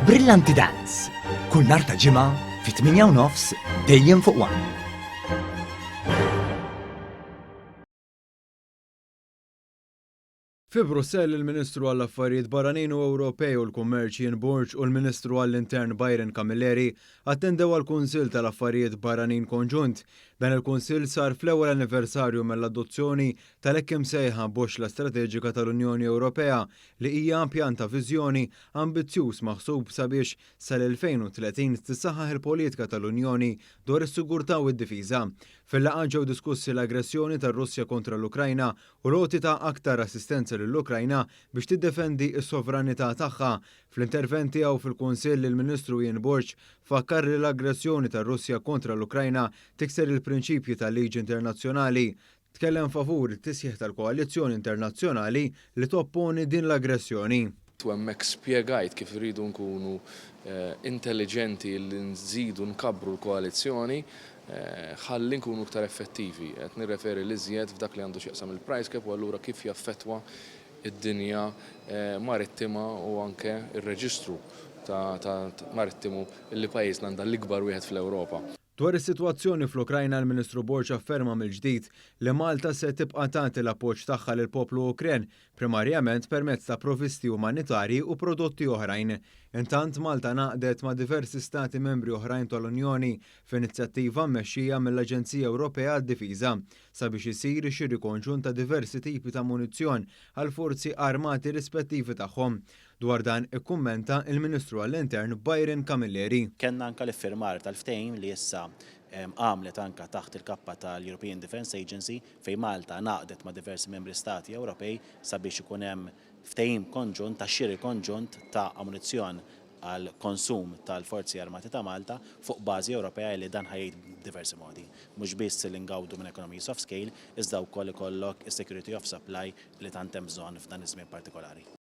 Brillanti Dance, kull nhar ta' Ġimgħa fit-8:30 dejjem fuq One. Fi Brussell, il-Ministru għall-Affarijiet Barranin u Ewropej u l-Kummerċ Ian Borg u l-Ministru għall-Intern Byron Camilleri attendew għall-Kunsill tal-Affarijiet Barranin Konġunt. Dan il-Kunsill sar fl-ewwel anniversarju mill-adozzjoni tal-hekk imsejħa Boxla Strateġika tal-Unjoni Ewropea li hija pjan ta' viżjoni ambizzjuż maħsub sabiex sal-2030 tissaħħaħ il-politika tal-Unjoni dwar is-sigurtà u d-difiża. Fil-laqgħa ġew diskussi l-aggressjoni tar-Russja kontra l-Ukrajna u l-għoti ta' aktar assistenza lill-Ukrajna biex tiddefendi s-sovranità tagħha. Fl-intervent tiegħu fil-Kunsill, il-Ministru Ian Borg fakkar li l-aggressjoni tar-Russja kontra l-Ukrajna tikser il-prinċipji tal-liġi internazzjonali. Tkellem favur it-tisħiħ tal-koalizzjoni internazzjonali li topponi din l-aggressjoni. U hemmhekk spjegajt kif irridu nkunu intelliġenti li nżidu nkabbru l-koalizzjoni ħalli nkunu iktar effettivi. Qed nirreferi l-iżjed f'dak li għandu x'jaqsam il-price cap u allura kif jaffettwa d-dinja marittima u anke r-reġistru ta' marittimu li pajjiżna għandha l-ikbar wieħed fl-Ewropa. Dwar is-sitwazzjoni fl-Ukrajna l-Ministru Borg afferma mill-ġdid li Malta se tibqa' tagħti l-appoġġ tagħha lill-poplu Ukren, primarjament permezz ta' provvisti umanitarji u prodotti oħrajn. Intant Malta ngħaqdet ma' diversi stati membri oħrajn tal-Unjoni f'inizjattiva mmexxija mill-Aġenzija Ewropea għad-Difiża sabiex isir xiri konġunt ta' diversi tipi ta' munizzjon għall-forzi armati rispettivi tagħhom. Dwar dan ikkummenta il-Ministru għall-Intern Byron Camilleri. Kellna anke l-iffirmar tal-ftehim li issa għamlet anke taħt il-kappa tal-European Defence Agency fejn Malta ngħaqdet ma' diversi membri stati Ewropej sabiex ikun hemm ftehim konġunt ta' xiri konġunt ta' amunizzjon għal konsum tal-Forzi Armati ta' Malta fuq bażi Ewropea li dan ħa jgħid b'diversi modi. Mhux biss li ngawdu minn economies of scale iżda wkoll ikollok is-security of supply li tant hemm bżonn f'dan iż-żmien partikolari.